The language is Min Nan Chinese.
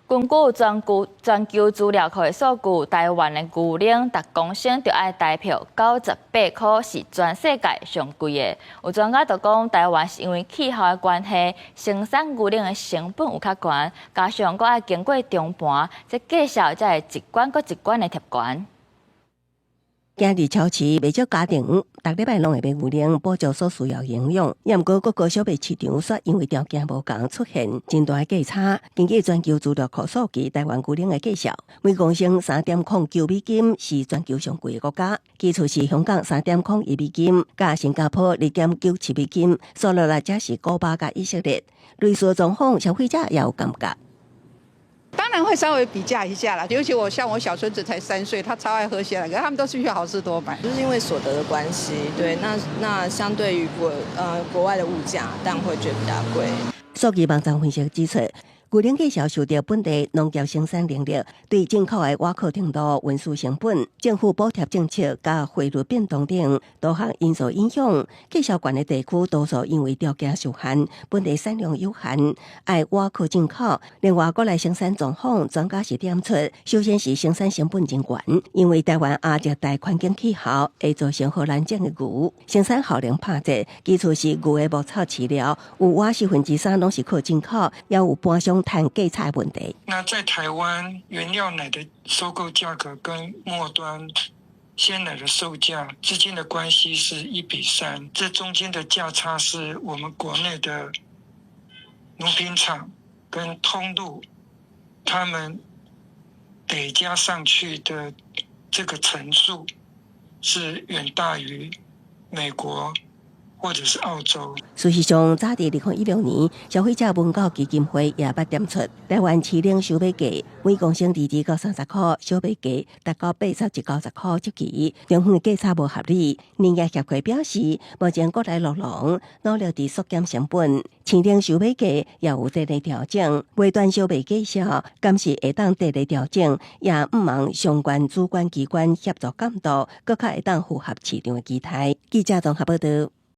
根據全球資料庫的數據，台灣的牛奶逐公升著愛台票98塊，是全世界上貴的。有專家就講，台灣是因為氣候的關係，生產牛奶的成本有較懸，加上閣愛經過中盤，這價數才會一懸閣一懸的疊懸。行佇超市，袂少家庭逐禮拜攏會買牛奶補充所需要營養。毋過各個小賣市場卻因為條件無仝，出現真大的價差。根據全球資料庫數據，台灣牛奶的價數每公升3.09美金，是全球上貴的國家。其次是香港3.01美金，佮新加坡2.97美金，煞落來才是古巴佮以色列。類似狀況，消費者也有感覺。當然會稍微比價一下啦，尤其我像我小孫子才3歲，他超愛喝鮮奶，可他們都是去好市多買，就是因為所得的關係，對，那相對於國外的物價，當然會覺得比較貴。數據網站分析指出，牛奶價數受著本地農業生產能力、對進口的倚靠程度、運輸成本、政府補貼政策佮匯率變動等多項因素影響。價數懸的地區多數因為條件受限，本地產量有限，愛倚靠進口。另外，國內生產狀況，專家是點出，首先是生產成本真懸，因為台灣亞熱帶環境氣候會造成予難種的牛，生產效能拍折。其次是牛的牧草飼料，有倚3/4攏是靠進口，也有盤商趁價差問題。那在台灣，原料奶的收購價格跟末端鮮奶的售價之間的關係是1比3，這中間的價差是我們國內的乳品廠跟通路，他們累加上去的這個乘數是遠大於美國或者是澳洲。事實上，早佇2016年，消費者文教基金會也捌點出，台灣飼奶收買價每公升20到30塊，小賣價達到81、90塊這期，兩方的價差無合理。農業協會表示，目前國內酪農努力佇縮減成本，飼奶收買價也有佇咧調整，尾端小賣價數敢是會當佇咧調整，也毋望相關主管機關協助監督，閣較會當符合市場的期待。記者綜合報道。